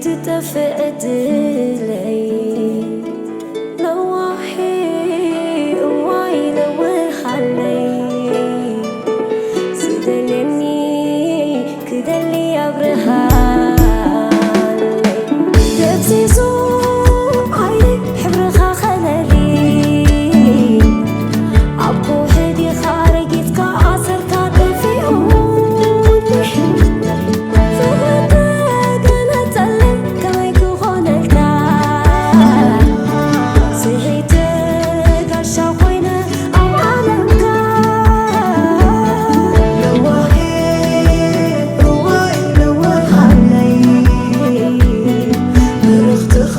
ትጠፍእ ዕድለይ ለዋሂ እዋይ ለውሃለይ ዝደልየኒ ክደሊ ኣብርሃለይ ደብዚዙ ዓይነይ ሕብርኻ ከለሊ ኣብ ከውሒ ዲኻ ረጊጽካ ኣሰርካ ጠፊኡ ፍቕሪ ተገነጸለይ ከመይ ክኾነልካ ስሒተ ጋሻ ኮይነ ኣብ ዓለምካ ለዋሂ እዋይ ለዋሃለይ ብርኽትኻ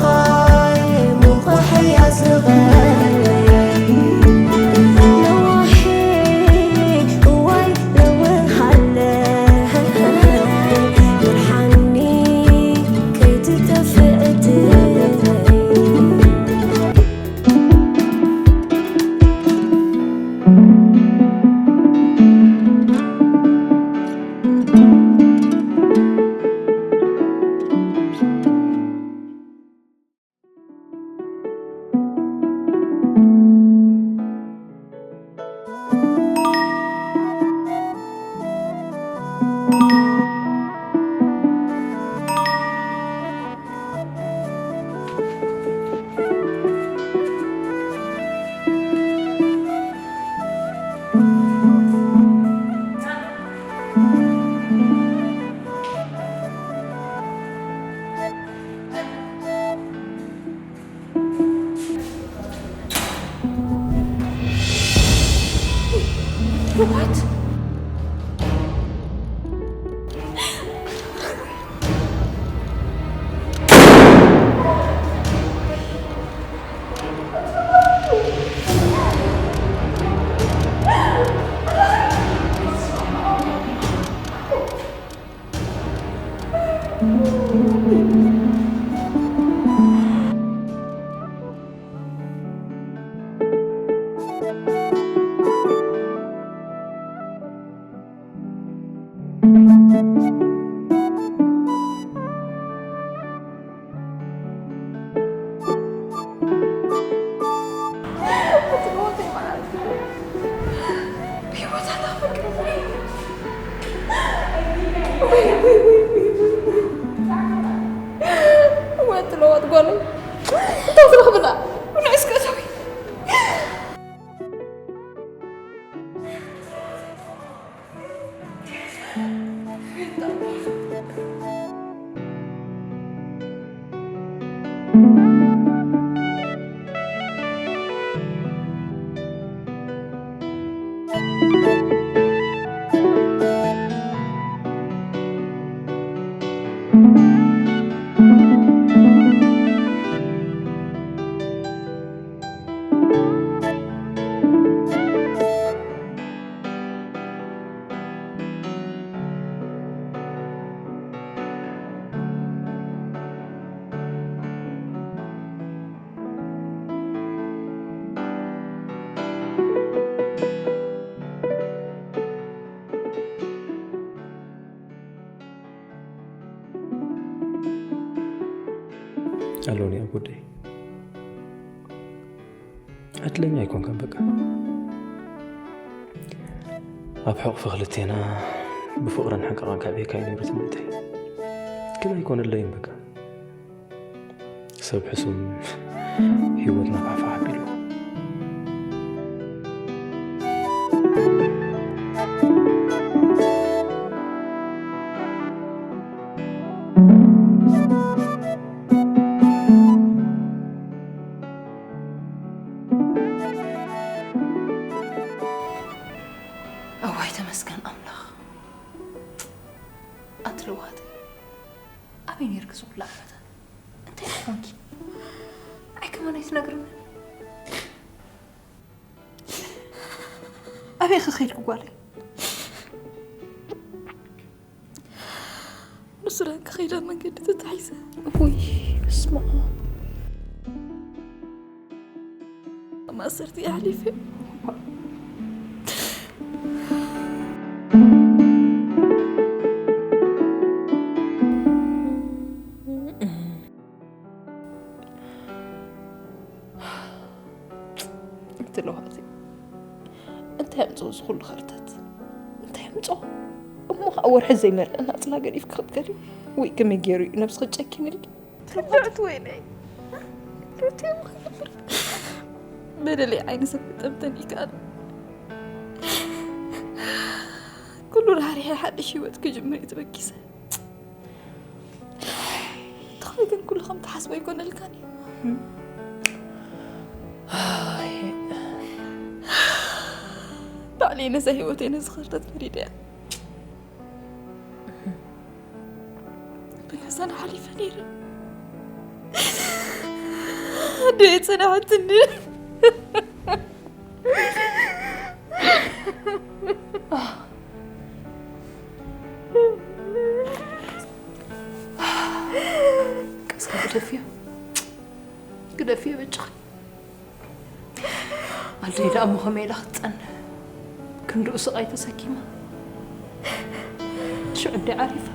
ወትለወጥ ጓለይ እንታይ ትረኽብና? ብንዑስ ክእታዊ ኣሎኒ ኣብ ጉዳይ ዕድለኛ ኣይኮንካን በቃ ኣብ ሕቑፊ ክልቴና ብፍቕርን ሕንቃቐን ከዕብየካ እዩ ነይሩ ትምኒተይ ግን ኣይኮነለይን በቃ ሰብ ሕሱም ህይወትና ፋሕፋሕ ኣቢሉ እዋይ ተመስገን ኣምላኽ ኣንቲ ለዋሃተይ ኣበይ ነይርኪ ዝኹሉ ዓመታት እንታይ ኮንኪ ኣይ ከማን ኣይትነግርኒ ኣበይ ክኸይድኩ ጓለይ ንሱዳን ክኸይዳ መንገዲ ተታሒዘ ውይ ስማ ማእሰርቲ ኣሕሊፈ ትለዋት። እንታይ ኣምፅኦ እዚ ኩሉ ኸርተት? እንታይ ኣምፅኦ? እሞ ኸዓ ወርሒ ዘይመርቀና ፅላ ገዲፍኪ ክትከዲ? ውይ፣ ከመይ ገይሩ እዩ ነብስኺ ጨኪንልኪ? ትርዳእት ወይነይ። ርትዮም ኸይገብር። በደለይ ዓይኒ ሰብ ክጠምተን ይከኣል። ኩሉ ራሕሪሐ ሓድሽ ህይወት ክጅምር እዩ ተበጊሰ። ትኽክል ግን ኩሉ ከም ትሓስቦ ኣይኮነልካን እዩ። ኣይ። ባዕለይ ነዛ ህይወተይ ነዚ ኸርተት ፈሪደ እያ። ብነዛን ሓሊፈ ነይረ። ኣደይ ጸናሕትኒ። ቀስካ ግደፍዮ፣ ግደፍዮ በጃኺ። ኣደይ ደኣ እሞ ከመይ ኢላ ክትጸንሕ? ክንድኡ ስቓይ ተሰኪማ። ሽዑ እንደ ዓሪፋ።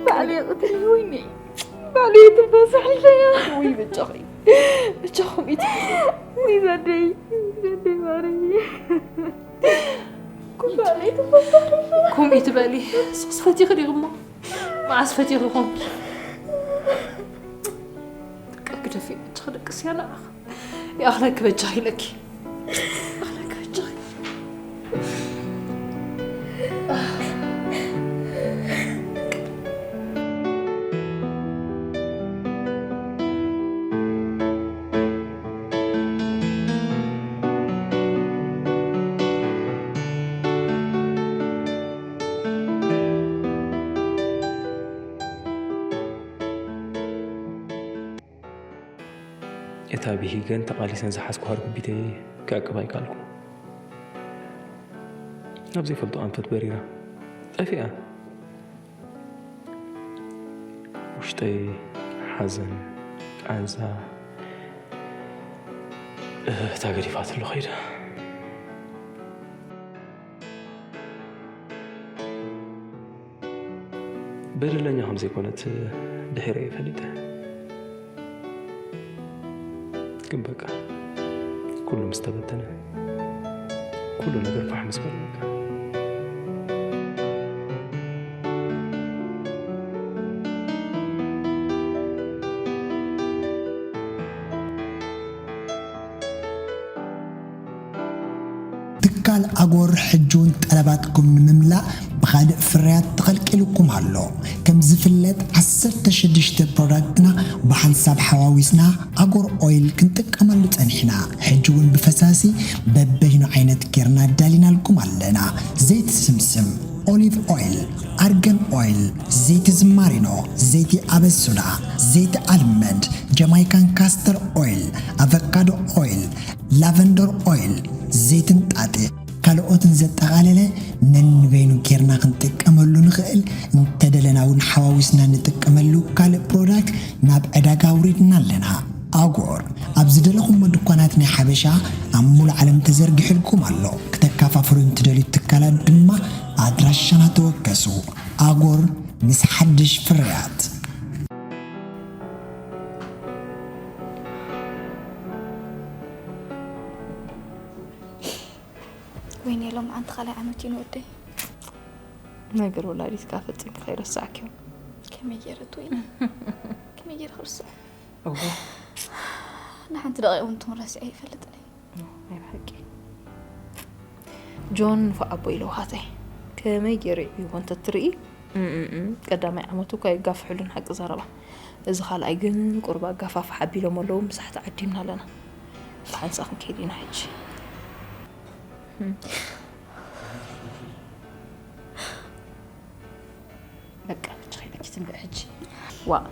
ባዕለይ ቅትል ወይኒ፣ ባዕለይ ትንፋስ ሓሊፈያ። ውይ በጃኺ፣ በጃኹም ኢቲ። ውይ ዘደይ፣ ዘደይ ማረይ። ባዕለይ ትንፋስ ሓሊፈያ። ከምኡ ኢትበሊ፣ ስኽስ ፈቲኺ ዲኺ እሞ? መዓስ ፈቲኺ ኮንኪ? በቃ ግደፊ፣ በጃኺ ደቅስያ ንዓኺ። ይኣኽለኪ በጃኺ ኢለኪ። ይኣኽለኪ በጃኺ። እታ ብሂገን ተቓሊሰን ዝሓዝኩ ሃርኩቢተይ ክዕቅባ ኣይከኣልኩ። ናብ ዘይፈልጦ ኣንፈት በሪራ ጠፊኣ። ውሽጠይ ሓዘን፣ ቃንዛ፣ እታ ገዲፋትሉ ኸይዳ። በደለኛ ከም ዘይኮነት ድሒረ እየ ፈሊጠ። ግን በቃ ኩሉ ምስ ተበተነ፣ ኩሉ ነገር ፋሕ ምስ በለ በቃ። ትካል ኣጎር ሕጂ እውን ጠለባትኩም ንምምላእ ብኻልእ ፍርያት ተቐልቂሉኩም ኣሎ። ከም ዝፍለጥ ዓሰርተ ሽዱሽተ ፕሮዳክትና ብሓንሳብ ሓዋዊስና ኣጎር ኦይል ክንጥቀመሉ ጸኒሕና። ሕጂ እውን ብፈሳሲ በበይኑ ዓይነት ጌርና ኣዳሊናልኩም ኣለና። ዘይት ስምስም፣ ኦሊቭ ኦይል፣ ኣርገን ኦይል፣ ዘይቲ ዝማሪኖ፣ ዘይቲ ኣበሱዳ፣ ዘይቲ ኣልመንድ፣ ጀማይካን ካስተር ኦይል፣ ኣቨካዶ ኦይል፣ ላቨንደር ኦይል፣ ዘይትን ጣጤ ካልኦትን ዘጠቓለለ ነንበይኑ ጌርና ክንጥቀመሉ ንኽእል፣ እንተደለና እውን ሓዋዊስና ንጥቀመሉ ካልእ ፕሮዳክት ናብ ዕዳጋ ኣውሪድና ኣለና። ኣጎር ኣብ ዝደለኹሞ ድኳናት ናይ ሓበሻ ኣብ ሙሉእ ዓለም ተዘርጊሑልኩም ኣሎ። ክተከፋፍሉ እንትደልዩ ትካላት ድማ ኣድራሻና ተወከሱ። ኣጎር ምስ ሓድሽ ፍርያት። ወይኔ ሎም ዓንቲ ካልኣይ ዓመት እዩ ንወደይ። ነገር ወላዲትካ ፈጺምኪ ከይረሳዕኪዮ። ከመይ ገይረት ወይኔ? ከመይ ገይረ ክርስዖ? እወ። ንሓንቲ ደቂቕ እውን ትምረስዐ ይፈልጥን እየ። ናይ ብሓቂ። ጆን ንፉዕ ኣቦ ኢለውሃተይ። ከመይ ገይሩ ይዕብይዎ እንተትርኢ? እም፣ እም፣ እም። ቀዳማይ ዓመቱ እኳ ይጋፍሕሉ ንሓቂ ዘረባ። እዚ ካልኣይ ግን ቁሩብ ኣጋፋፍሕ ኣቢሎም ኣለዉ፣ ምሳሕ ተዓዲምና ኣለና። ብሓንሳእ ክንከይድ ኢና ሕጂ። እም። በቃ፣ ብቻ ከይደኪ ትንብዕ ሕጂ። ዋእ፣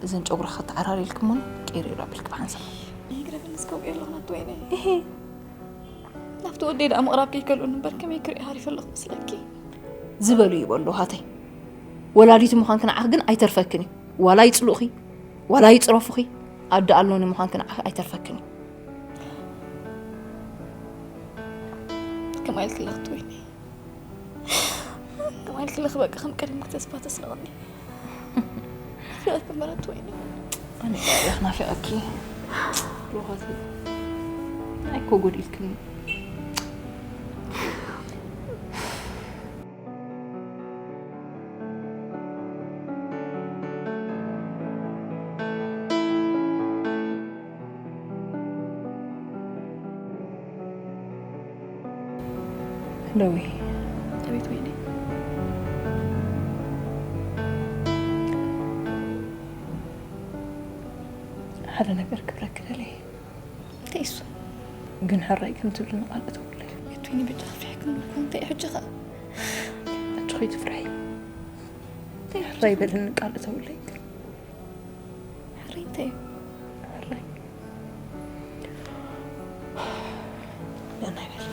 እዘን ጨጉርኺ ከተዓራርይልኪ እሞ ቀይርዮ ኣቢልኪ ብሓንሳብ። ይግረፈኒ እስከ ውቅዮ ኣለኹ ናቱ ወይነይ። እሄ። ናብቲ ወደይ ደኣ ምቕራብ ከይከልኡኒ እምበር ከመይ ክርኢ ሃሪፈ ኣለኹ መስለኪ? ዝበሉ ይበሉ ሃተይ። ወላዲት ምዃንኪ ንዓኺ ግን ኣይተርፈክን እዩ። ዋላ ይጽልኡኺ፣ ዋላ ይጽረፉኺ፣ ኣደ ኣሎኒ ምዃንኪ ንዓኺ ኣይተርፈክን እዩ። ከማይ ኢልኪ ኣለኺ ናቱ ወይነይ። ኢልኪ ልኽበቂ ከም ቅድምክ ተስፋ ተስንቕኒ። ናፊቐኪ ምረት ወይኒ። ኣነ ኢኻ ናፊቐኪ። ሮሃት፣ ኣይ እኮ ጎዲልክኒ። ሎሚ ኣቤት ወይኒ። ሓደ ነገር ክብለኪ ደልየ። እንታይ እሱ? ግን ሕራይ ከም ትብልኒ ቃል እተውለይ። ኣቤት ወይኒ፣ በጃ ከፊሕክኒ እኮ። እንታይ ሕጂ ኸ? ኣጆኺ ትፍርሒ። እንታይ ሕጂ? ሕራይ በልኒ ቃል እተውለይ። ሕራይ እንታይ እዩ? ሕራይ። ደህና ይበል።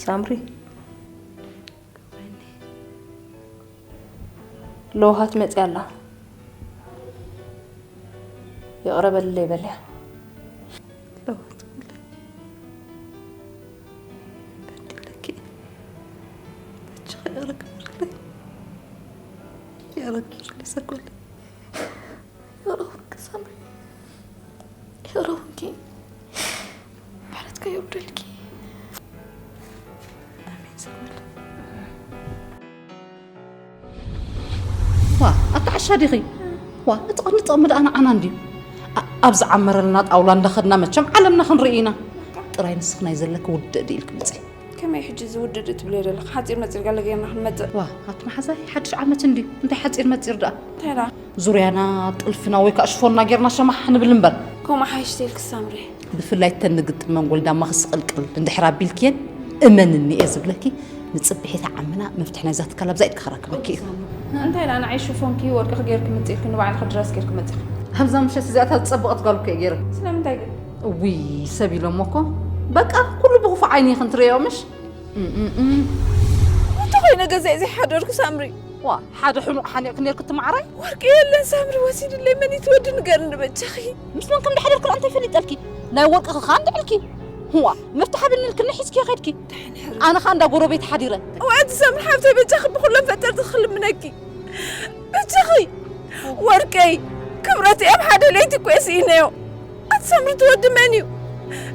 ሳምሪ፣ ለውሃት መፅያ ኣላ። ይቕረ በልለይ በልያ። ለውሃት በልለይ። በዲለኪ። በጃኺ ይቕረ ግበርለይ። ይቕረ ግበርለይ ሰኮለይ። ይቕረ በልለይ ሳምሪ። ይቕረ በልለይ። ምሕረትካ የውርደልኪ። ኣሜን ሰኮለይ። ዋ፣ ኣታ ዓሻ ዲኺ? ዋ፣ እቲ ቀንዲ ጥቕሚ ደኣ ንዓና እንድዩ። ኣ-፣ ኣብ ዝዓመረልና ጣውላ እንዳኸድና መቸም ዓለምና ክንርኢ ኢና። ጥራይ ንስኺ ናይ ዘለኪ ውድእ ድኢልኪ ምጺ። ከመይ ሕጂ እዚ ውድእ ትብልዮ ዘለኺ? ሓጺር መጺር ገለ ጌርና ክንመጽእ። ዋ፣ ኣቲ መሓዛይ፣ ሓድሽ ዓመት እንድዩ። እንታይ ሓጺር መጺር ደኣ? እንታይ ደኣ? ዙርያና፣ ጥልፍና ወይ ከኣ ሽፎንና ጌርና ሸማሕ ንብል እምበር። ከምኡ ሓይሽ ኢልኪ ሳምሪ። ብፍላይ እተን ንግጥመን ጎልዳማ ክስቕልቅል እንድሕር ኣቢልክየን፣ እመንኒ እየ ዝብለኪ፣ ንጽብሒት ዓምና መፍትሒ ናይዛ ትካል ኣብዛ ኢድኪ ክረክበኪ እዩ። እንታይ ደኣ ንዓይ ሽፎንኪ ወርቅኺ ጌርኪ ምጽእ ኢልኪ ንባዕልኺ ድረስ ጌርኪ መጺኺ። ኣብዛ ምሸት እዚኣ እታ ዝጸበቐት ጓል እኮ እየ ጌረ። ስለምንታይ ግን? እውይ፣ ሰብ ኢሎሞ እኮ። በቃ ኩሉ ብኽፉእ ዓይኒ ኢኺ እንትርእዮ ምሽ? እም፣ እም፣ እም። እንተ ኾይነ ገዛይ ዘይሓደርኩ ሳምሪ። ዋ፣ ሓደ ሕኑቕ ሓኒቕኪ ኔርኪ እቲ መዓራይ? ወርቂ የለን ሳምሪ ወሲድለይ፣ መን እዩ እቲ ወዲ ንገርኒ በጃኺ። ምስ መን ከም ዝሓደርኪ እንታይ ፈሊጠልኪ? ናይ ወርቅኺ ኸኣ እንድዕልኪ። ዋ፣ መፍትሕ ሃብኒ ኢልክኒ ሒዝኪዮ ኸድኪ። ኣነ ኸኣ እንዳ ጎረቤት ሓዲረ። እዋይ ኣቲ ሳምሪ ሓብተይ በጃኺ ብኹሎም ፈጠርቲ ክልምነኪ። በጃኺ ወርቀይ ክብረተይ ኣብ ሓደ ለይቲ እኮ እየ ስኢነዮ። ኣቲ ሳምሪ እቲ ወዲ መን እዩ?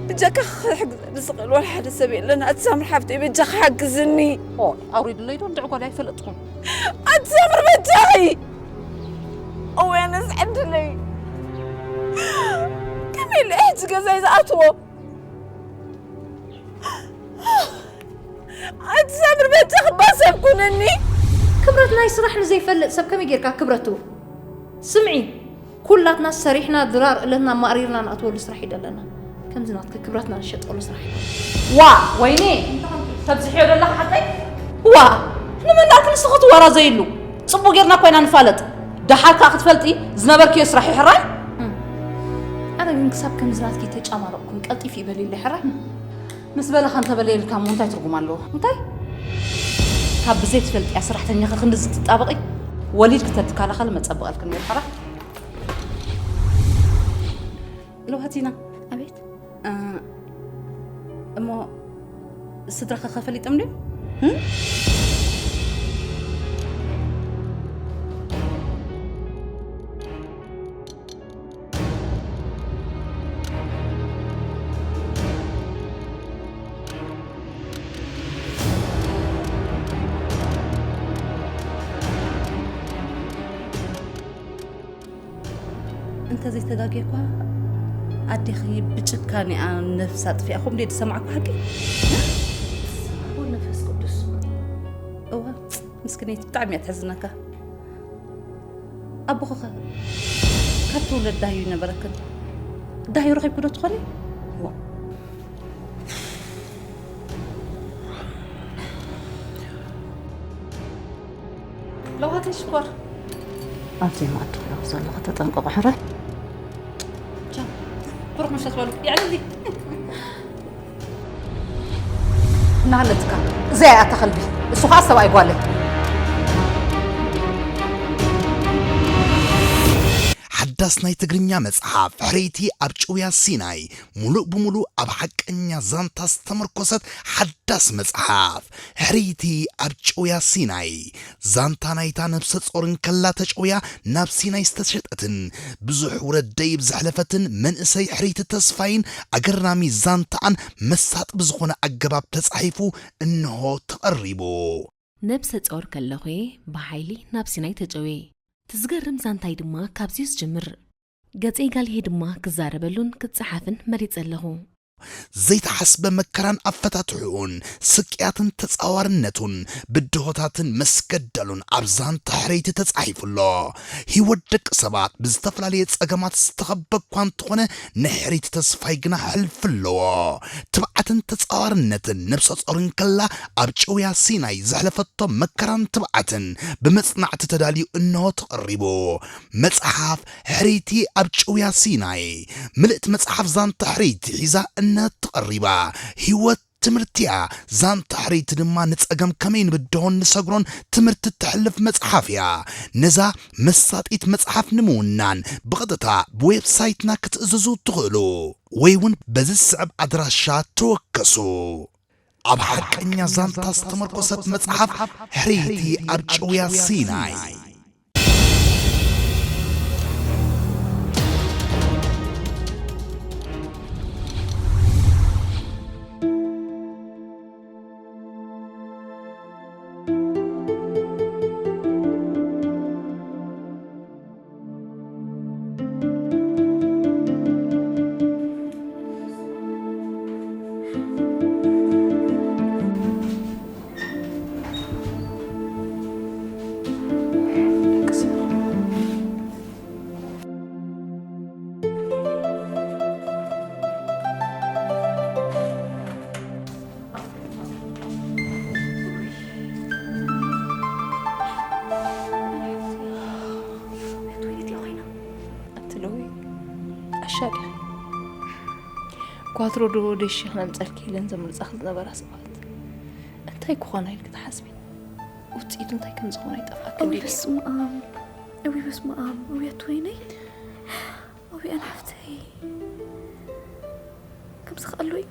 ብጀካ ክሕግዘኒ ዝኽእል ዋላ ሓደ ሰብ የለን። ኣቲ ሳምሪ ሓብተይ በጃኺ ሓግዝኒ። ኦ፣ ኣውሪድለይ ዶ እንድዒ ጓል ኣይፈለጥኩን። ኣቲ ሳምሪ በጃኺ። እወ ኣነስ ዕድለይ። ከመይ ኢለ ሕጂ ገዛይ ዝኣትዎ? ኣቲ ሳምሪ በጃኺ እባ ሰብ ኩንኒ። ክብረት ናይ ስራሕ ንዘይፈልጥ ሰብ ከመይ ጌርካ ክብረት ትህቦ? ስምዒ፣ ኩላትና ሰሪሕና ድራር እለትና ማእሪርና ንኣትወሉ ስራሕ እዩ ደለና። ከምዚ ናትኪ ክብረትና ንሸጠሉ ስራሕ እዩ። ዋ፣ ወይኒ፣ ተብዝሕዮ ደለኻ ሓቀይ? ዋ፣ ንመን ደኣልኪ ንስኺ ትወራዘይሉ? ጽቡቕ ጌርና እኮ ኢና ንፋለጥ። ደሓር ከኣ ክትፈልጢ ዝነበርክዮ ስራሕ እዩ ሕራይ። እም። ኣነ ግን ክሳብ ከምዚ ናትኪ ተጫማረቕኩን ቀልጢፍ ይበል ኢለ ሕራይ። ምስ በለኻ እንተበለየልካ እሞ እንታይ ትርጉም ኣለዎ? እንታይ? ካብ ብዘይ ትፈልጥያ ሰራሕተኛኺ ክንድዚ ትጣበቒ? ወሊድኪ ተትከላኸሊ መጸበቐልኪ ነይሩ ሕራይ። ለውሃቲና። ኣቤት። እ፣ እሞ ስድራኻ ከ ፈሊጦም ድዮም? እንተዘይተጋግየ እኳ ኣዴኺ ብጭካኔኣ ነፍሳ ኣጥፊኣ፣ ከምኡ ድየ ዝሰማዕኩ ሓቂ? ኣቦ መንፈስ ቅዱስ። እዋ፣ ምስክነይቲ ብጣዕሚ እያ ትሕዝነካ። ኣቦኺኸ ካብ ትውለድ ዳህዩ ይነበረክን? ዳህዩ ረኺብኪ ዶ ትኾኒ? ዋ። ለዋተይ ሽኮር። ኣብዚ መኣዲ ክረኽ ዘለኹ ተጠንቀቑ ሕራይ። ቻው። ብሩኽ ምሸት በሉ። የዕልልይ። እናሃለትካ እዚኣ እያ እታ ከልቢ። እሱ ኸዓ ሰብኣይ ጓለይ። ሓዳስ ናይ ትግርኛ መጽሓፍ ሕርይቲ ኣብ ጭውያ ሲናይ፣ ሙሉእ ብሙሉእ ኣብ ሓቀኛ ዛንታ ዝተመርኮሰት ሓዳስ መጽሓፍ ሕርይቲ ኣብ ጭውያ ሲናይ። ዛንታ ናይታ ነብሰ ጾር እንከላ ተጨውያ ናብ ሲናይ ዝተሸጠትን ብዙሕ ውረድ ደይብ ዘሕለፈትን መንእሰይ ሕርይቲ ተስፋይን ኣገራሚ ዛንታኣን መሳጢ ብዝኾነ ኣገባብ ተጻሒፉ እንሆ ተቐሪቡ። ነብሰ ጾር ከለኹ'የ ብሓይሊ ናብ ሲናይ ተጨውየ። እቲ ዝገርም ዛንታይ ድማ ካብዚ'ዩ ዝጅምር። ገጸይ ጋልሄ ድማ ክዛረበሉን ክጸሓፍን መሪጸ ኣለኹ። ዘይተሓስበ መከራን ኣፈታትሕኡን፣ ስቅያትን ተጻዋርነቱን፣ ብድሆታትን መስገደሉን ኣብ ዛንታ ሕርይቲ ተጻሒፉ ኣሎ። ህይወት ደቂ ሰባት ብዝተፈላለየ ጸገማት ዝተኸበ እኳ እንተኾነ፣ ናይ ሕርይቲ ተስፋይ ግና ሕልፊ ኣለዎ። ትብዓትን ተጻዋርነትን ነብሰ ጾር እንከላ ኣብ ጭውያ ሲናይ ዘሕለፈቶ መከራን ትብዓትን ብመጽናዕቲ ተዳልዩ እንሆ ተቐሪቡ። መጽሓፍ ሕርይቲ ኣብ ጭውያ ሲናይ። ምልእቲ መጽሓፍ ዛንታ ሕርይቲ ሒዛ እነሆ ተቐሪባ። ህይወት ትምህርቲ እያ። ዛንታ ሕርይቲ ድማ ንጸገም ከመይ ንብድሆን ንሰግሮን ትምህርቲ እተሕልፍ መጽሓፍ እያ። ነዛ መሳጢት መጽሓፍ ንምውናን ብቐጥታ ብዌብሳይትና ክትእዝዙ ትኽእሉ ወይ እውን በዚ ዝስዕብ ኣድራሻ ተወከሱ። ኣብ ሓቀኛ ዛንታ ዝተመርኮሰት መጽሓፍ ሕርይቲ ኣብ ጭውያ ሲናይ። ኣንቲ ሎሚ ዓሻ ዲኺ? ኳትሮ ዶ ደሺ ክነምፀልኪ ኢለን ዘምርፃኺ ዝነበራ ሰባት እንታይ ክኾና ኢልኪ ትሓስቢ? ውፅኢቱ እንታይ ከም ዝኾነ ኣይጠፍኣክን እውይ ድዩ? በስመ ኣብ፣ እውይ በስመ ኣብ፣ እውይ ኣቲ ወይነይ፣ እውይ ኣነ ሓፍተይ፣ ከምዚ ክኣሉ እዩ።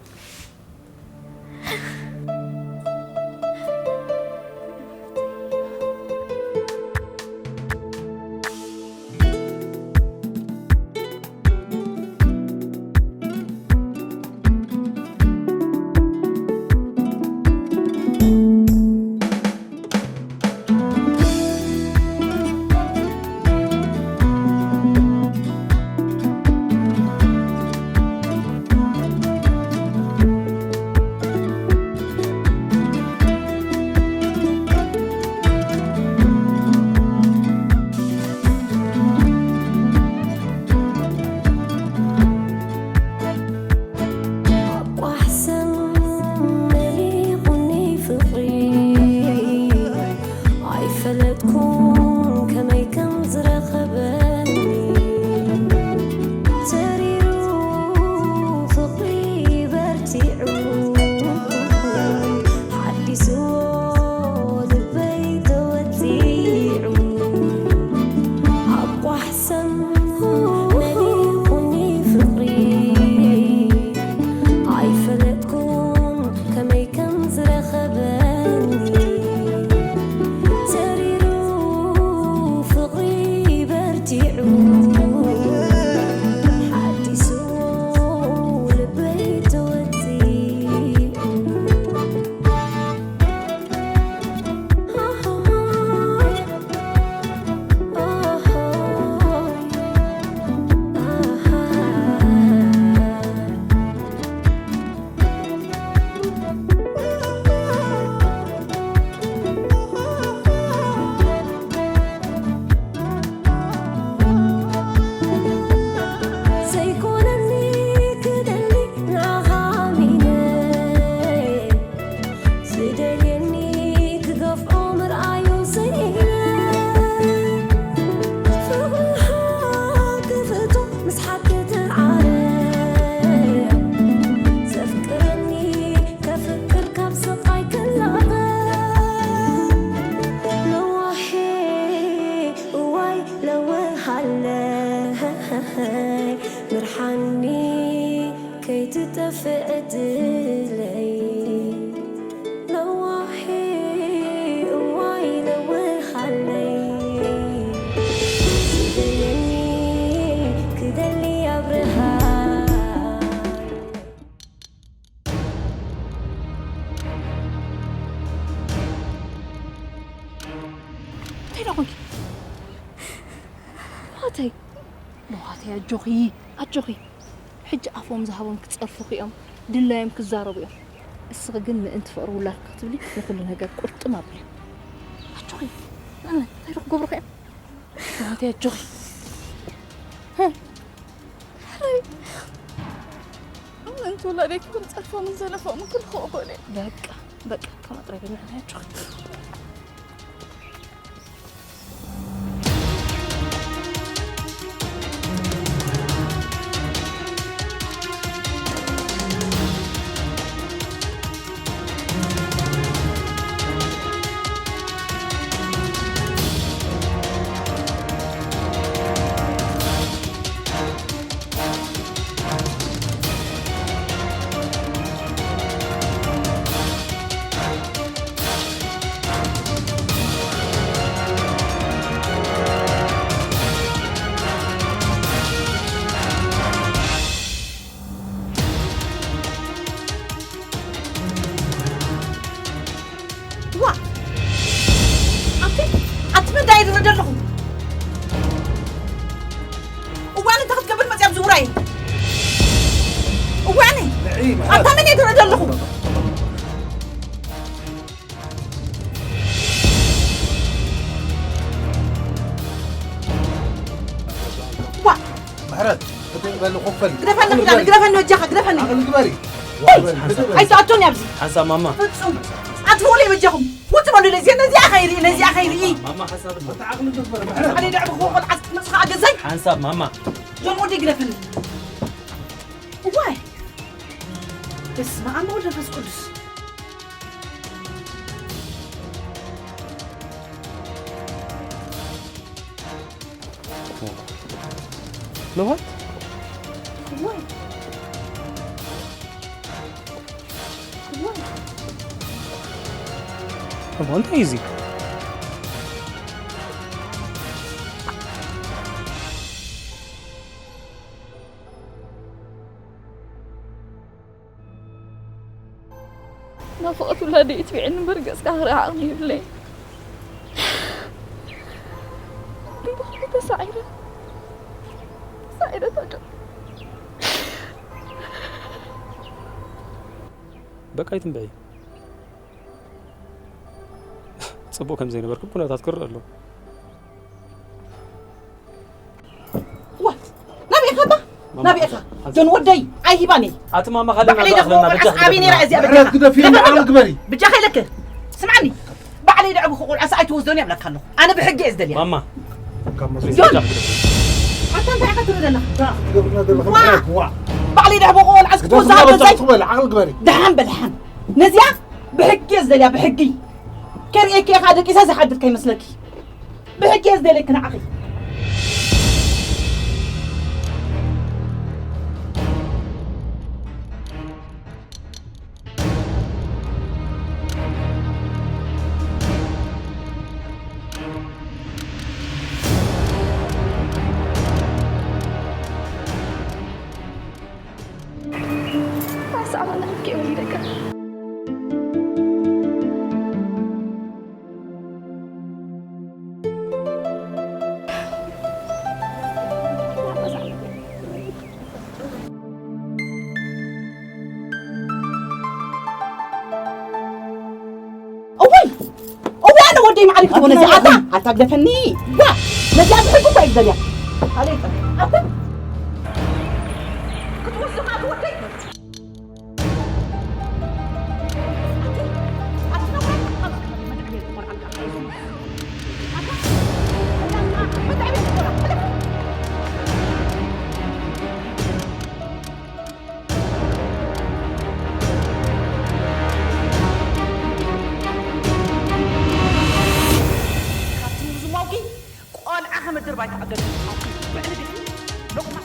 ከይትጠፍእ ዕድለይ ለዋሒ እዋይ ነውሓለይ ዝበለኒ ክደሊ ኣብርሃ እንታይ ደኣ ኮንኪ? መዋተይ። መዋተይ ኣጆኺ፣ ኣጆኺ። ሕጂ ኣፎም ዝሃቦም ክጸርፉኺ እዮም፣ ድላዮም ክዛረቡ እዮም። እስኺ ግን ምእንቲ ፍቕሪ ውላድኪ ክትብሊ ንኹሉ ነገር ቁርጥም ኣብልዮ። ኣጆኺ። ኣነ እንታይ ደኣ ክገብሩኺ እዮም? መዋተይ ኣጆኺ። ምእንቲ ውላደይ ክብል ጸርፎምን ዘለፎምን ክልኽኦ በለ። በቃ፣ በቃ፣ ከም ኣጥራይ በልዕና ኣጆኺ። ዋ! ኣቲ፣ ኣቲ መን ዳየ ድረ ደለኹ? እዋን እንታይ ክትገብር መጽያ ኣብዚ ውራይ? እዋን! ንዒ፣ ምሕረት። ኣታ መን እየ ድረ ደለኹ? ዋ! ምሕረት፣ ክትበሊ ኮፈል። ግደፈኒ፣ ክዳን፣ ግደፈኒ፣ በጃኻ፣ ግደፈኒ። ዓቕሊ ግበሪ። ወይ! ኣይትኣቱኒ ኣብዚ። ሓንሳብ ማማ። ፍጹም። ኣጥፍኡለይ በጃኹም። ውጽእ በሉለይ። እዚ፣ ነዚኣ ኸይርኢ፣ ነዚኣ ኸይርኢ። ማማ፣ ሓንሳብ። ዓቕሊ ግበር፣ ምሕረት። ኣነ ደዕቢ ክኾን ዓስ ክትመጽእ ኸኣ ገዛይ። ሓንሳብ ማማ። ጆን ወደይ ግደፈኒ። ዋይ! በስመ ኣብ ወወልድ ወመንፈስ ቅዱስ። Know what? What? What? Come on, እንታይ እዩ እዚ? ናፍቖት ውላደይ ይትብዐኒ እምበር ገጽካ ክርኢ ዓቕሚ የብለይን። ብኹሉ ተሳዒረ፣ ተሳዒረ ታጆ። በቃ ኣይትንብዒ። ጽቡቕ ከም ዘይነበርኪ ኩነታት ክረአ ኣሎ። ዋ፣ ናበይ ኢኻ እባ? ማማ፣ ናበይ ኢኻ? ሓንሳብ። ጆን ወደይ፣ ኣይሂባን እየ። ኣቲ ማማ፣ ካልእ ባዕለይ ናብኣ ደኽሞ ኣኽለና፣ ቆልዓ በጃ ስዓቢ ነይራ ክደፍና። እዚኣ ምሕረት በጃኻ። ግደፊ፣ ግደፈኒ። ዓቕሊ ግበሪ። ብጃኻ ኢለክ። ስምዓኒ። ባዕለይ ደዕብኹ ቆልዓ ሰ ኣይትወስዶን እየ እብለካ ኣለኹ። ኣነ ብሕጊ እየ ዝደልያ። ማማ። ካብ መስሎ ጆን! በጃ ክደፍና። ኣታ እንታይ ኢኻ ትርኢ ዘለኻ? ትገብርና ዘለኻ ዋ! ምሕረት፣ ዋ! ባዕለይ ደዕብኹ ቆልዓ እስኪ ግደፍና ትወስዳ በጃ ገዛይ። ትበል፣ ዓቕሊ ግበሪ። ደሓን በል፣ ደሓን። ነዚኣ ብሕጊ እየ ዝደልያ፣ ብሕጊ። ከርእየኪ እየ ከዓ ደቂሰ ዝሓድር ከይመስለኪ። ብሕጊ እየ ዝደልየኪ ንዓኺ። ኣሰዓመና እኪ ወሊደካ። እዋይ! እዋይ፣ ኣነ ወደይ ማዕሪግ ትኾነ ኣታ እዚኣ ኣታ፣ ኣታ ግደፈኒ። ዋ! ነዚኣ ብሕጊ እኮ እዩ ዝደልያ። ኣሌ፣ ኣታ ክትወስኻ ትወደይ። ካብቲ ምዝማውኪ ቆልዓ ከመድር ባይታ ኣገድም። ብዕሊ ቤት ሎቕማ።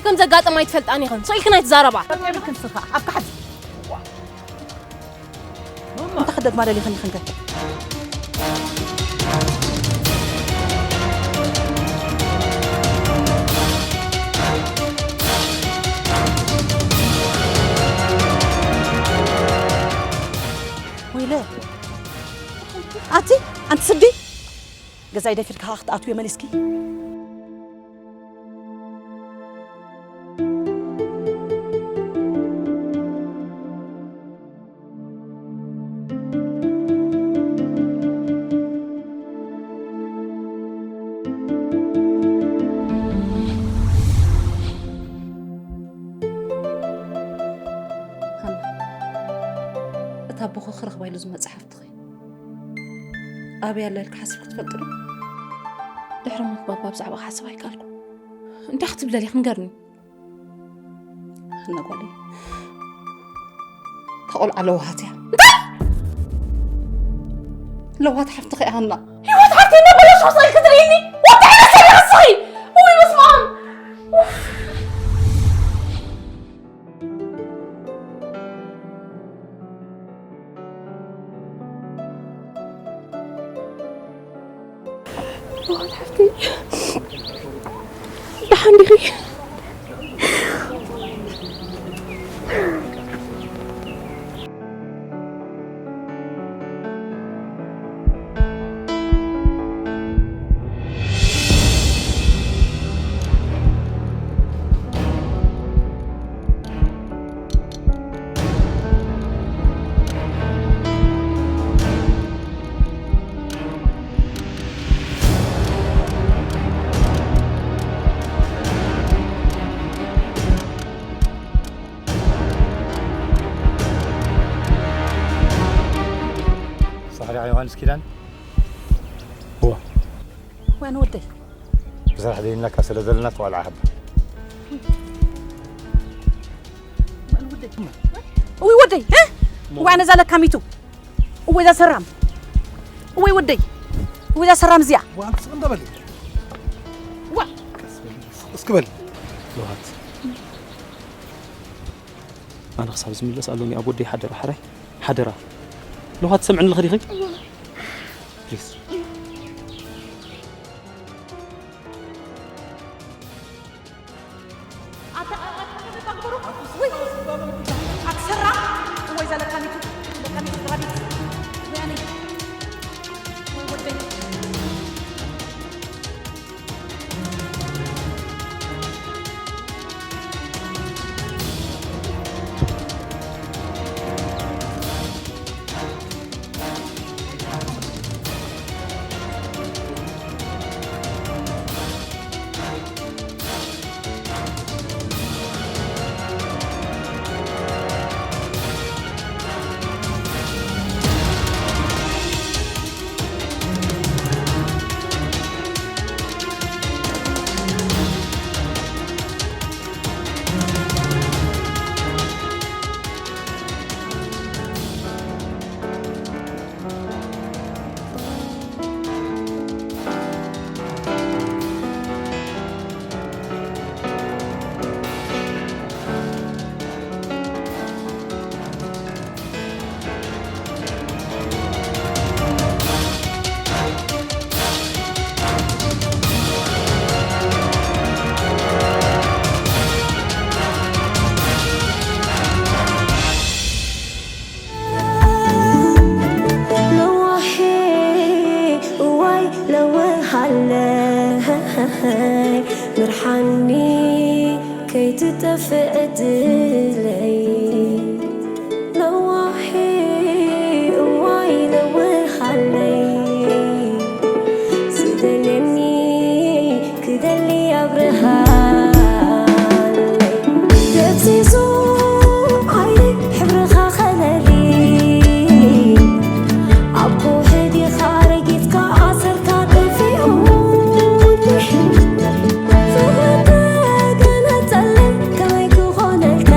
ከም ዘጋጠማ ኣይትፈልጣን ኢኽን። ስቕ ኢልክን ኣይትዛረባ። እንታይ ብልክን ስኻ? ኣብ ካሕዚ። እንታይ ክደግማ ደሊኽን ኢኽን ከ? ወይለ፣ ኣቲ፣ ኣንቲ ስዲ፣ ገዛይ ደፊርካ ክትኣትውዮ መሊስኪ? ሃና፣ እታ ኣቦኺ ክረኽባ ኢሉ ዝመጽእ ሓፍትኺ ኣበይ ኣላ ኢልኪ ሓሲብኪ ትፈልጢ ዶ? ድሕሪ ሞት ባባ ብዛዕባ ክሓስብ ኣይከኣልኩን። እንታይ ክትብሊ ደሊኺ ንገርኒ። ሃና ጓለይ፣ እታ ቆልዓ ለዋሃት እያ። እንታይ? ለዋሃት ሓፍትኺ እያ ሃና። ህይወት ሓፍተይ እናበለሽ ወሳኝ ክትርእይኒ? ወዲ ዓይነት ሰብ ኢኺ ንስኺ! እውይ በስመ ኣብ! ኡፍ! ለዋሃት ሓፍተይ፣ ደሓን ዲኺ? ሳሕሪ ዮሃንስ ኪዳን። እዋ። እዋ ንወደይ። ብስራሕ ደይናካ ስለ ዘለና ተዋልዓ ሃባ። እዋ ንወደይ። እውይ ወደይ፣ እ? እዋ ነዛ ለካሚቱ። እወይ እዛ ሰራም። እወይ ወደይ። እወይ እዛ ሰራም እዚኣ። እዋ ኣንቲ ስቕ እንዳ በሊ። እዋ። እስኪ በል። ለውሃት። ኣነ ክሳብ ዝምለስ ኣሎኒ ኣብ ወደይ ሓደራ፣ ሕራይ። ሓደራ። ለውሃት ትሰምዕኒ ኣለኺ ዲኺ? ፕሊዝ። ኣታ፣ ኣታ፣ ኣታ፣ ኣታ፣ ኣታ፣ ውይ! ኣቲ ሰራም! እወይ ዘለካኒቱ፣ ዘለካኒቱ ስድራ ቤት። ወያነይ። ወይ ወደይ። ለዋሄ እዋይ ለውሃለይ ምርሓኒ ከይትጠፍእ ዕድለይ። ለዋሄ እዋይ ለውሃለይ ዝደልየኒ ክደሊ ኣብርሃለይ ደብዚዙ ዓይኒ ሕብርኻ ከለሊ ኣብ ከውሒ ዲኻ ረጊጽካ ኣሰርካ ጠፊኡኒ ፍቕሪ ተገነጸለይ ከመይ ክኾነልካ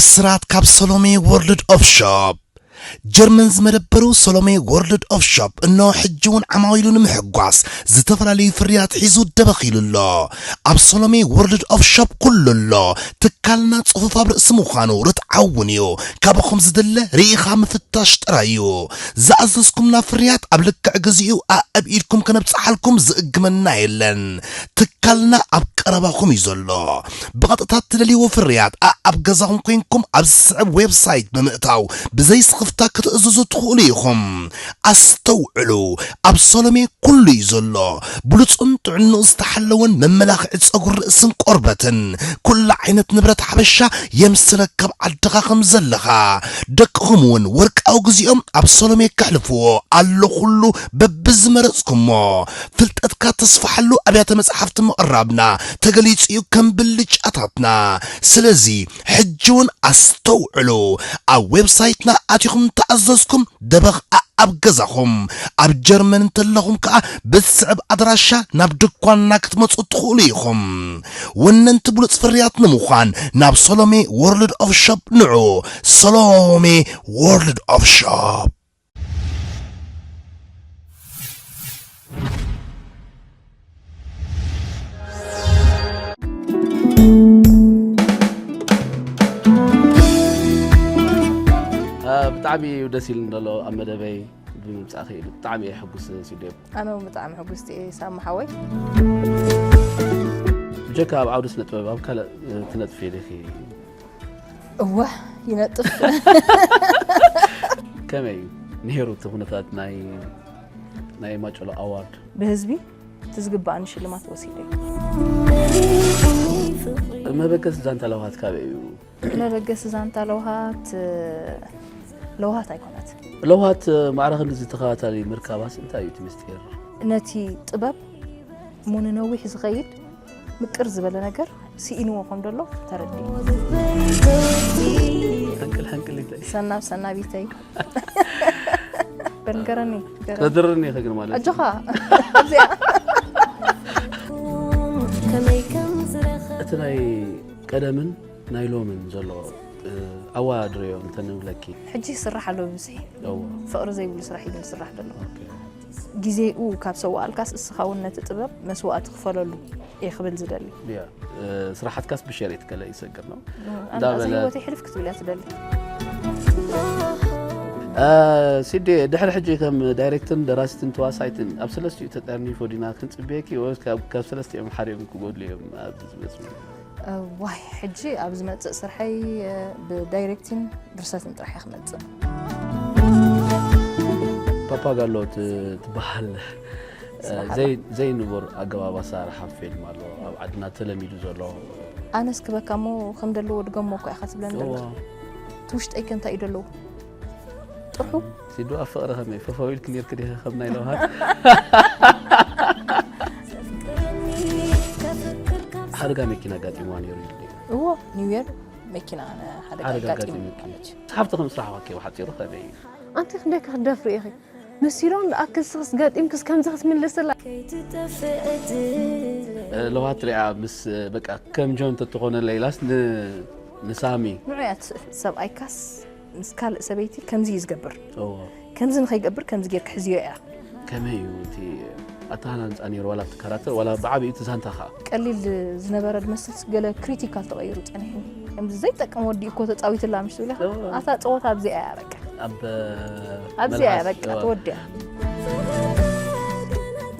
ብስራት ካብ ሰሎሜ ወርልድ ኦፍ ሾፕ። ጀርመን ዝመደበሩ ሰሎሜ ወርልድ ኦፍ ሾፕ እነሆ ሕጂ እውን ዓማዊሉ ንምሕጓስ ዝተፈላለዩ ፍርያት ሒዙ ደበኽ ኢሉ ኣሎ። ኣብ ሰሎሜ ወርልድ ኦፍ ሾፕ ኩሉ ኣሎ። ትካልና ጽፉፍ ኣብ ርእሲ ምዃኑ ርትዓዊ እውን እዩ። ካባኹም ዝድለ ርኢኻ ምፍታሽ ጥራይ እዩ። ዝኣዘዝኩምና ፍርያት ኣብ ልክዕ ግዚኡ ኣኣብ ኢድኩም ከነብጽሓልኩም ዝእግመና የለን። ትካልና ኣብ ቀረባኹም እዩ ዘሎ። ብቐጥታ እትደልይዎ ፍርያት ኣኣብ ገዛኹም ኮይንኩም ኣብ ዝስዕብ ዌብሳይት ብምእታው ብዘይ ስኽፍታ ክትእዝዙ ትኽእሉ ኢኹም። ኣስተውዕሉ፣ ኣብ ሰሎሜ ኩሉ እዩ ዘሎ። ብሉጹን ጥዕንኡ ዝተሓለወን መመላኽዒ ጸጉሪ ርእስን ቆርበትን፣ ኩሉ ዓይነት ንብረት ሓበሻ የምስለካ ኣብ ዓድኻ ከም ዘለኻ። ደቅኹም እውን ወርቃዊ ግዚኦም ኣብ ሰሎሜ ከሕልፍዎ ኣሎ ኩሉ በብዝመረጽኩሞ። ፍልጠትካ ተስፍሓሉ ኣብያተ መጻሕፍቲ ምቕራብና ተገሊጹ እዩ ከም ብልጫታትና። ስለዚ ሕጂ እውን ኣስተውዕሉ። ኣብ ዌብሳይትና ኣቲኹም እንተኣዘዝኩም ደበኽ ኣኣብ ገዛኹም። ኣብ ጀርመን እንተለኹም ከኣ ብዝስዕብ ኣድራሻ ናብ ድኳንና ክትመጹ ትኽእሉ ኢኹም። ወነንቲ ብሉጽ ፍርያት ንምዃን ናብ ሰሎሜ ወርልድ ኦፍ ሾፕ ንዑ። ሰሎሜ ወርልድ ኦፍ ሾፕ። አ፣ ብጣዕሚ እዩ ደስ ኢሉኒ ዘሎ ኣብ መደበይ ብምምጻእኺ። ብጣዕሚ እየ ሕጉስ ሲዴ። ኣነ እውን ብጣዕሚ ሕጉስቲ እየ ሳሚ ሓወይ። ብጀካ ኣብ ዓውዲ ስነ ጥበብ ኣብ ካልእ ትነጥፊ ዲኺ? እወ፣ ይነጥፍ። ከመይ እዩ ነይሩ እቲ ኩነታት ናይ፣ ናይ ማጨሎ ኣዋርድ? ብህዝቢ እቲ ዝግባኣኒ ሽልማት ወሲደ። መበገሲ ዛንታ ለውሃት ካበይ እዩ? መበገሲ ዛንታ ለውሃት፣ ለውሃት ኣይኮነት። ለውሃት ማዕረ ክንድዚ ተኸታታሊ ምርካባስ እንታይ እዩ እቲ ምስጢር? ነቲ ጥበብ እሞ ንነዊሕ ዝኸይድ ምቅር ዝበለ ነገር ስኢንዎ ከም ዘሎ ተረዲእ። ሕንቅል ሕንቅል ይታይ። ሰናብ ሰናቢተይ። በል ንገረኒ፣ ንገረኒ። ተድርኒ ኢኺ ግን ማለት እዩ። ኣጆኻ። ኣብዚኣ። እቲ ናይ ቀደምን ናይ ሎምን ዘሎ፣ እ፣ ኣወዳድርዮ እንተንብለኪ? ሕጂ ይስራሕ ኣሎ ብብዝሒ። እዎ። ፍቕሪ ዘይብሉ ስራሕ እዩ ግን ዝስራሕ ዘሎ። ኦኬ። ግዜኡ ካብ ሰዋኣልካስ እስኻ እውን ነቲ ጥበብ መስዋእቲ ክፈለሉ እየ ክብል ዝደሊ። ያ፣ እ፣ ስራሓትካስ ብሸር እየ ትገለ ይሰግር ነው። ኣነ እዛ እንዳበለ ህይወተይ ሕልፍ ክትብል እያ ትደሊ። እ፣ ሲዲ፣ ድሕሪ ሕጂ ከም ዳይሬክትን ደራሲትን ተዋሳይትን ኣብ ሰለስቲኡ ተጠርኒፎ ዲና ክንጽበየኪ ወይስ ካብ፣ ካብ ሰለስቲኦም ሓዲኦም ክጎድሉ እዮም ኣብዚ ዝመጽኡ? እ፣ ዋይ፣ ሕጂ ኣብ ዝመጽእ ስርሐይ፣ እ፣ ብዳይሬክቲን ድርሰትን ጥራሕ እየ ክመጽእ። ፓፓጋሎ ት-፣ ትበሃል፣ እ፣ ስራሕ ኣላ። ዘይ-፣ ዘይንቡር ኣገባብ ኣሰራርሓ ፊልም ኣሎ ኣብ ዓድና ተለሚዱ ዘሎ። ኣነስ ክበካ እሞ ከም ደለዎ ድገሞ እኮ ኢኻ ትብለኒ ዘለኻ። እዋ። እቲ ውሽጠይ ከ እንታይ እዩ ደለዎ? ጥርሑ? ሲዱ ኣብ ፍቕሪ ከመይ ፈፈው ኢልኪ ኔርኪ ዲኺ ከም ናይ ለውሃት? ሓደጋ መኪና ኣጋጢምዋ ነይሩ እዩ። እዎ፣ ኒው ይር መኪና ሓደጋ ሓደጋ ኣጋጢሙ ኣጋጢሙ። ማለት እዩ። ሓፍቲ ከም ስራሕ ዋኪ ብሓጺሩ ከመይ እዩ? ኣንቲ ክንደይ ክትደፍሪ ኢኺ? መሲሎን ዝኣክል ስኽስ ገጢምክስ ከምዚ ክትምልስላ? እ፣ ለውሃት ሪኣ ምስ፣ በቃ፣ ከም ጆን ተትኾነ ለይላስ ን-፣ ንሳሚ። ንዑ እያ ትስእል። ሰብኣይካስ ምስ ካልእ ሰበይቲ ከምዚ እዩ ዝገብር። እዎ። ከምዚ ንኸይገብር ከምዚ ጌርካ ሕዝዮ እያ። ከመይ እዩ እቲ ኣተሃናንጻ ነይሩ? ዋላ ኣብቲ ካራክተር፣ ዋላ ብዓቢኡ እቲ ዛንታ ኸኣ? ቀሊል ዝነበረ ድመስልስ ገለ ክሪቲካል ተቐይሩ ጸኒሑ። ከምዚ ዘይጠቅም ወዲ እኮ ተጻዊትላ ምሽ ትብል ኢኻ? እዎ። ኣታ ጸወታ ኣብዚኣ እያ በቃ። ኣብ ኣብዚኣ እያ መለሓስ፣ በቃ እዎ። ተወዲኣ።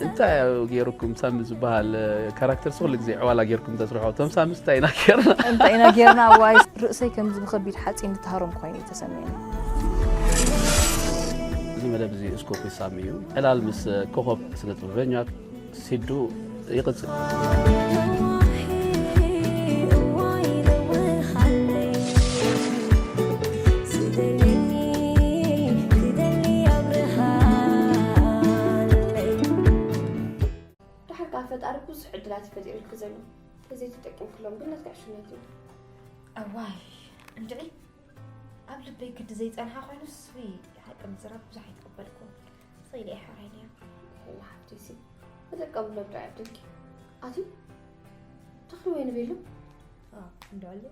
እንታይ እዩ ገይሩኩም ሳሚ ዝበሃል ካራክተር ኩሉ ግዜ ዕዋላ ገይርኩም ተስርሖ? እቶም ሳምስ እንታይ ኢና ገይርና? እንታይ ኢና ገይርና? ዋይ፣ ርእሰይ ከምዚ ብኸቢድ ሓፂን ዝተሃረምኩ ኮይኑ እዩ ተሰሚዑኒ። እዚ መደብ እዚ እስኮፕ ሳሚ እዩ። ዕላል ምስ ኮኸብ ስነ ጥበበኛ ሲዱ ይቕጽል። ደሓር ከኣ ፈጣሪ ብዙሕ ዕድላት እዩ ፈጢሩልኪ ዘሎ። ተዘይተጠቂምክሎም ግን ናትኪ ዕሽነት እዩ። እዋይ፣ እንድዒ፣ ኣብ ልበይ ግዲ ዘይጸንሓ ኮይኑስ፣ ውይ፣ ሓቂ ምዝራብ ብዙሕ ኣይተቐበልኩን። ስቕ ኢለ እየ ሓራይ ነይረ። ሄላ ሓፍተይሲ፣ ክጥቀምሎም ጥራይ ዕድልኪ። ኣቲ፣ ተኽሊ ወይ ንቤሎ? ኣዎ፣ እንድዕሉ።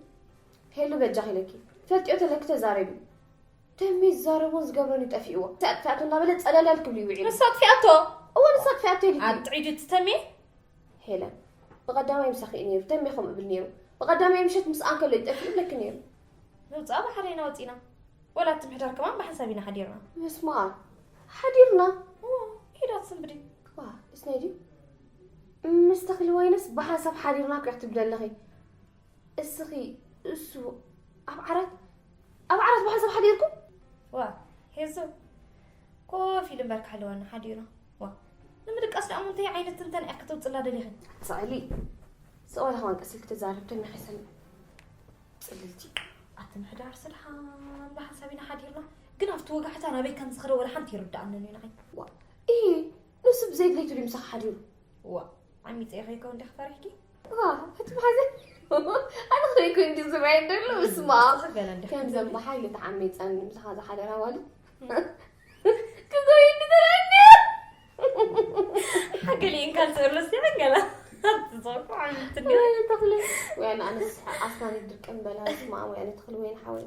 ሄሉ በጃኺ ኢለኪ። እቲ ፈልጥዮ ተለኪ ተዛረቢ። ተሜ ዝዛረቦን ዝገብሮን ይጠፊእዎ። ሰጥፊያቱ እናበለ ጸለለል ክብል ይውዒሉ። ንሳ ኣጥፊኣቶ። እወ ንሳ ኣጥፊኣቶ ኢልኪ። ኣጥዒዱ ትተሜ። ሄለን፣ ብቐዳማይ ምሳኺ እዩ ነይሩ። ተሜ ከምኡ እብል ነይሩ። ብቐዳማይ ምሸት ምስኣ እንከሎ ይጠፊኡ ብለኪ ነይሩ። ምውፃእ ብሓደ ኢና ወፂና። ወላ እቲ ምሕዳር ከማን ብሓንሳብ ኢና ሓዲርና። ምስማዕ ሓዲርና። እዎ፣ ሄዳት ስንብዲ። ዋ፣ እስነይ ድዩ? ምስ ተኽሊ ወይነስ ብሓንሳብ ሓዲርና እኮ ክትብሊ ኣለኺ። እስኺ እሱ ኣብ ዓራት ኣብ ዓራት ብሓንሳብ ሓዲርኩም? ዋ፣ ሄዞ ኮፍ ኢሉ እምበር ክሕልወና ሓዲርና። ዋ፣ ንምድቃስ ደኣ እንታይ ዓይነት ትንተን እያ ከተውፅላ ደሊኺ? ስዕሊ ስቕ በለ ከማን ቀስ ኢልኪ ተዛረቢ፣ ተሜ ከይሰምዕ። ጽልልቲ። ኣቲ ምሕዳር ስድሓን ብሓንሳብ ኢና ሓዲርና። ግን ኣብቲ ወጋሕታ ናበይ ከም ዝኸደ ወላ ሓንቲ ይርድኣንን እዩ ንዓይ። ዋ፣ እሂ፣ ንሱ ብዘይ ድሌቱ ድዩ ምሳኺ ሓዲሩ? ዋ፣ ዓሚፀ ከይከውን ዲኺ ፈሪሕኪ? ዋ፣ እቲ መሓዘ ኣነ ከይኮን እንዲ ዝረኣየ ደሎ፣ እስማ። ገለ እንዲ ከምዘን ብሓይሊ ተዓሚፀን ምሳኻ ዝሓደራ ማለት ክጎይ እንዲ ተረኣኒ። ሓገሊእን ካልሲ እርስ ገላ ትዘርኩ ዓሚትኒ። ወይ ተኽሊ፣ ወይ ኣነ ኣነስ ኣስናን ድርቅን በላ፣ እስማ፣ ወይ ኣነ ተኽሊ፣ ወይ ሓወይ።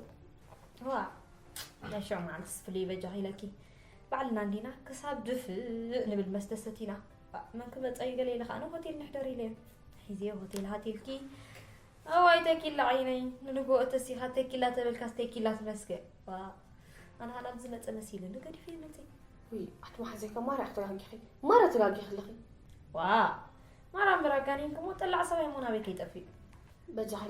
ዋ፣ ናይ ሽዑ መዓልትስ ፍሉይ በጃኺ ኢለኪ። ባዕልና እንዲና ክሳብ ድፍእ ንብል መስተ ሰቲና። ዋ፣ መን ክመፀ እዩ ገለ ኢለ ከዓ ሆቴል ንሕደር ኢለ እየ። ሒዘ ሆቴል ሃቲልኪ። ኣዋይ ተኪላ ዓይነይ፣ ንንግሆ ተሲኻ ተኪላ ተበልካስ ተኪላ ትመስገ። ዋ፣ ኣነ ኸዓ ኣብዚ መፀ መሲልኒ ገዲፈ መፀ። ውይ፣ ኣቲ መሓዘይ ከ ማራ ኢኺ ተጋጊኺ። ማራ ተጋጊኺ ኣለኺ። ዋ፣ ማራ እምበር ኣጋኒንክሞ ጠላዕ ሰብኣይ እሞ ናበይ ከይጠፍእ። በጃኺ